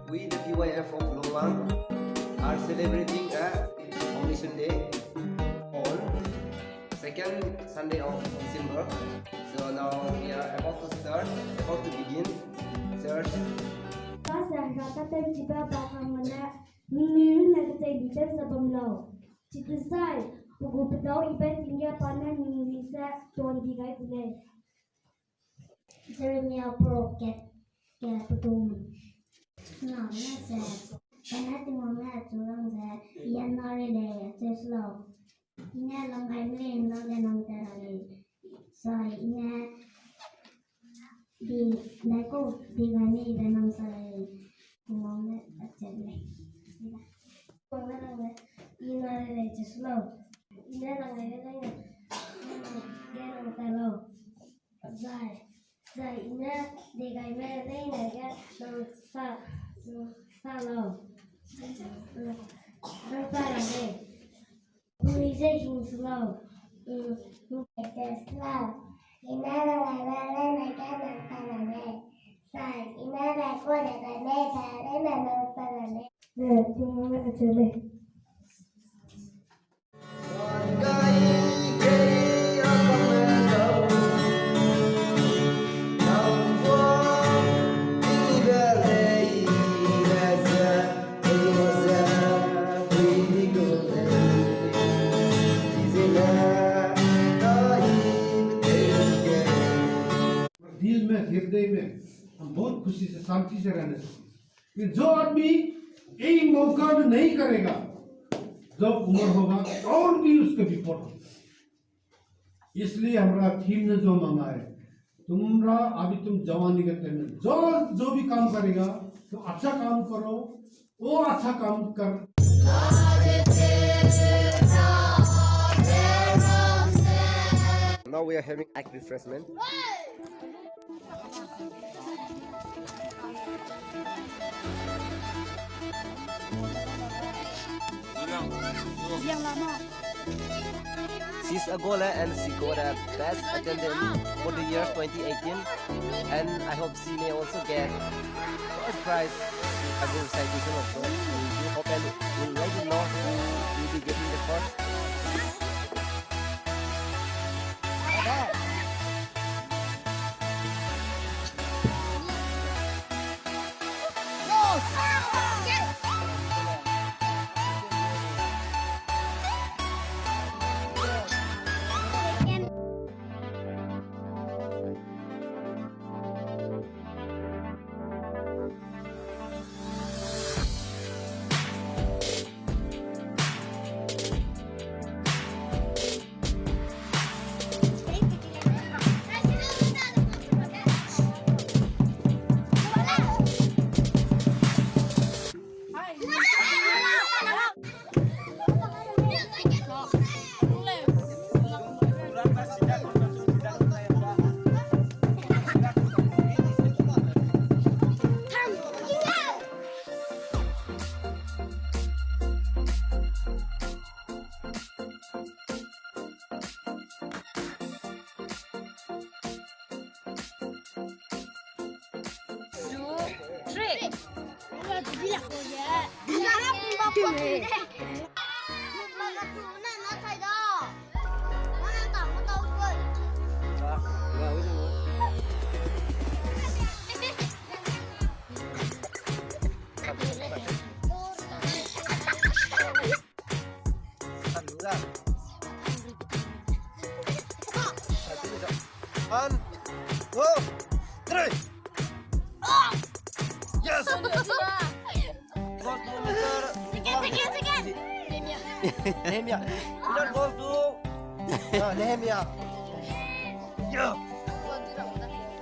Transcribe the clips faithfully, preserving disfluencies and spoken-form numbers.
We, the P Y F of Longwang, are celebrating a Foundation Day on second Sunday of December. So now we are about to start, about to begin church. Pastor Hera Katenchiba Bakangmane, ningnui runne kechei di tew ze bam lau. Chidezai, pe gu pedau ibe tingge pa ne ningnui ze tuan di gai de lei. Jeremia prophet ke pedum. Na ne se, kane Tingwang ne achu rang ze, I ne rang lei, acheu se lau. I ne lang gai me lei, nang le nang tat ra lei. Zai I ne di, daikau di gai me I be nang sa lei. Tingwang ne acheu lei. Tingwang ne rang lei, I ne rang lei, acheu se lau. I ne lang gai me lei, nang le nang tat lau. Zai, zai I ne di gai me leine ge nang sa, nang sa lau. Nang sa ra lei. Pui ze hing se lau. Mm, hing se lau. I ne lang gai me leine ge nang sa ra lei. Zai, I ne daikau di gai me, zai leine nang sa ra lei. Zai, Tingwang ne acheu lei. दिल में, हृदय में हम बहुत खुशी से, शांति से रहना चाहिए। कि जो आदमी यही मौका में नहीं करेगा, जब उम्र होगा और भी उसका विपद होगा। इसलिए हमारा थीम ने जो मांगा है, तुम्हारा अभी तुम जवानी के टाइम में जो, जो भी काम करेगा, तो अच्छा काम करो, वो अच्छा काम कर। Now we are having egg refreshment. She's a goal and she got a best attendance for the year twenty eighteen, and I hope she may also get first prize at the recitation also. We do hope and we'll let you know who will be getting the first. Two, three. One, two, three. Yes. Second, second, second. Nehemiah. That goes to, uh, Nehemiah. Yeah.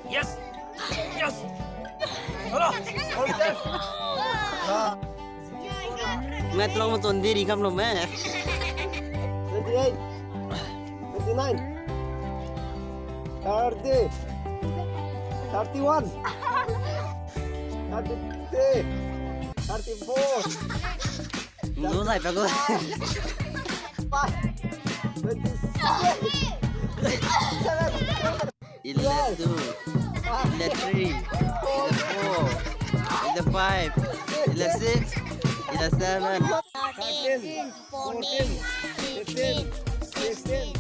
Yes. Yes. Hello. All the best. Ah. Ngai tlong mo ton diri kam lo me. Twenty-eight. Twenty-nine. Thirty. Thirty-one. Thirty-three. Thirty-four. Ndu nai pa ko. Twenty-six. Eleven. Eleven. Eleven. Three. Eleven. Four. Eleven. Five. Ile six, ile seven. Thirteen, fourteen, fifteen, sixteen.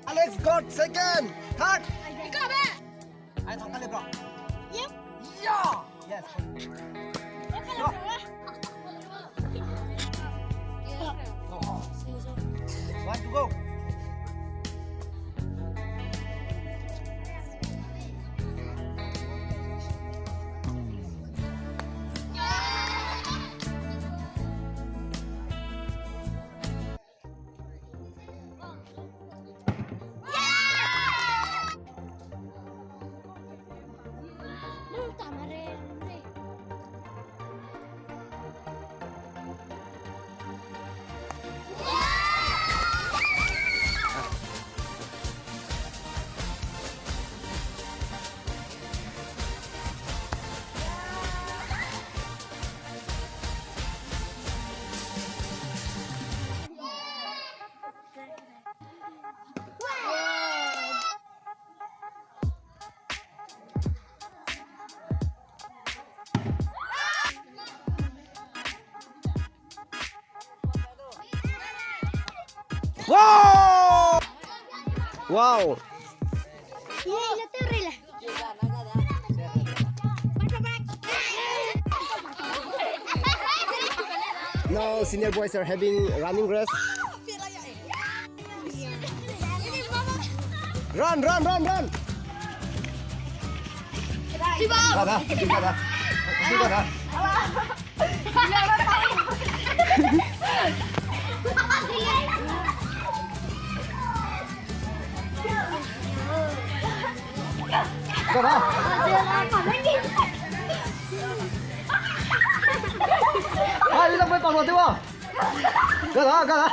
Alex got second, third. Ai, thang kale, bro. Yep. Yeah. Yes. Go. One to go. Wow! Wow! Now senior boys are having running race. Run, run, run, run! Dada, dada, dada. Dada. Hai, dada, mai pang lo te wa. Dada, dada.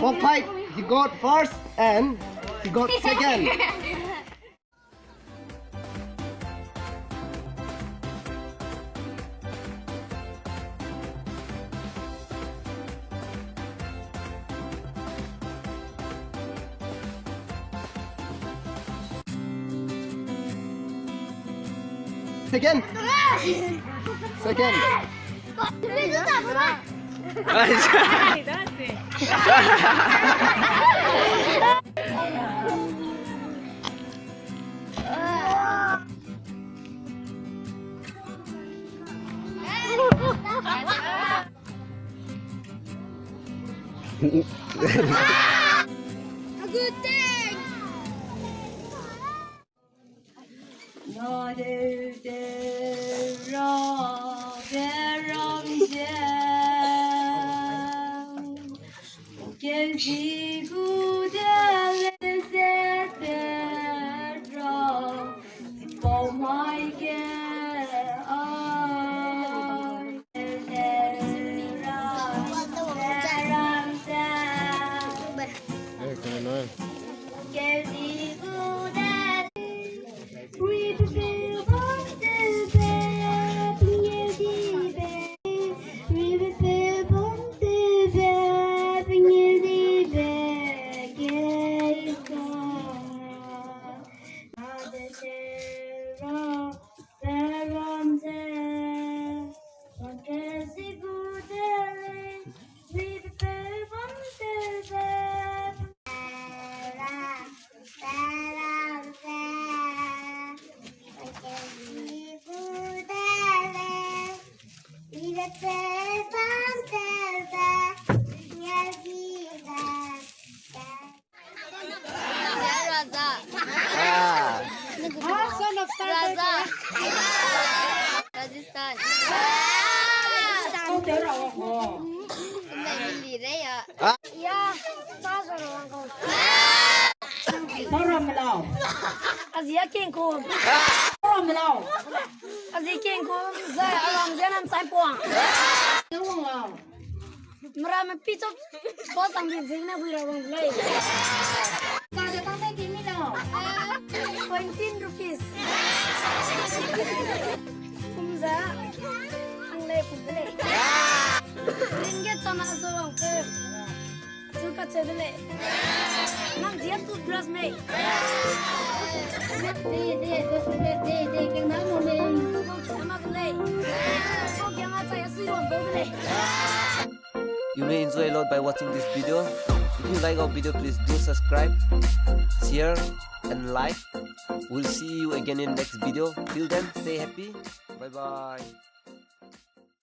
Pop fight, he got first and he got second. Second. Second. A good thing. Raza. Ah. Son of Raza. Rajasthan. Kau te ra wa ko. Mai mili re ya. Ah. Ya, ta zo ra wa ko. Sora melau. Azia king ko. Sora melau. Azia king ko. Zai alam zia nan sai puang. Te wang lau. Mera me pichop, ba sang din zing na hui ra wang lei. Ka de tang tai kimi lo. Twenty rupees. Kum za, ang lei kum. Kacheu de lei. Nang zia toothbrush mei. Happy birthday, happy birthday, happy birthday, kena mo mei. Kau kena de lei. Kau kia nga chai a sui ron bau de lei. You may enjoy a lot by watching this video. If you like our video, please do subscribe, share, and like. We'll see you again in next video. Till then, stay happy. Bye bye.